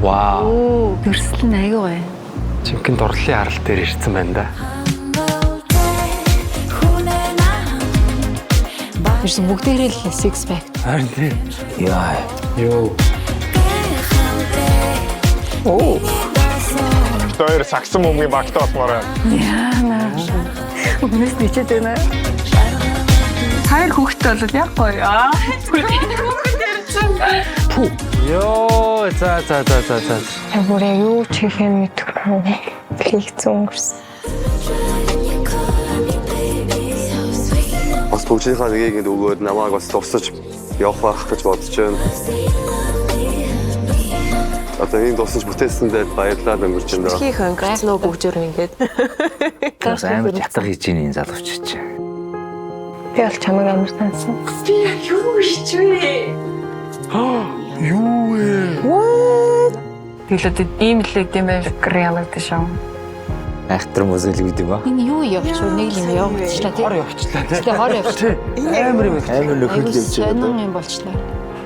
Вау. Дүрслэл нь аягүй гоё. Жинхэнэ дурлалын харал дээр ирсэн байна да. Тэрсэн бүгдээрээ л six pack. Харин тийм. Яа. Йоо. Оо. Хоёр сагсан бөмбөгийн багтаа болмоор байна. Яана. Өмнөөс нэчээд байна. Хоёр хүүхэдтэй бол яг гоё. Аа. Йоо, за за за за за. Бүр яг юу ч хийхээ мэдэхгүй. Хийгцэн өнгөрсөн. Бас бүгжийнхаа нэгийг ингэ өгөөд намайг бас дурсаж явах байх гэж бодож байна. Одоо энэ дурсаж бүтээсэндээ баярлалаа өнгөрч байна даа. Хийх өнгөрцөн үү бүгжээр ингээд. Бас амар жатга хийж ийн энэ залууч чи. Би бол чамайг амар сансан. Юу вэ? Тэгэл одоо ийм л юм байх reality show. Айхтар мөсөл гэдэг юм аа. Энэ юу явчих вэ? Нэг л юм явчихлаа тий. Хор явчлаа тий. Тэгээ хор явчихлаа. Амар юм амар нөхөд Аягүй явж байгаа. сонин юм болчлаа.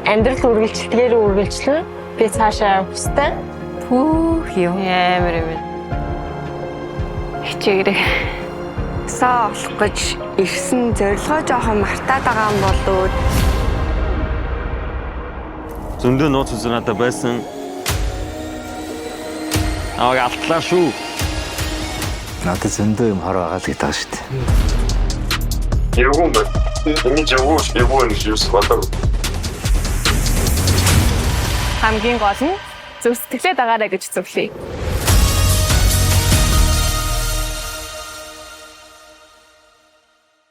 Амьдрал үргэлжилдгээр үргэлжлэн би цаашаа явах ёстой. Пүүх юу. Амар юм. Хичээгэрээ. Саа олох гэж ирсэн зорилгоо жоохон мартаад байгаа юм болов уу? Зөндөө нууц үзэн надад байсан. Намайг алдлаа шүү. Надад зөндөө юм хор байгаа л гэдэг байгаа шүү дээ. Эвгүй юм байна. Ингэж эвгүй эвгүй гэж юус болоо. Хамгийн гол нь зөв сэтгэлээ дагаарай гэж зөвлөе.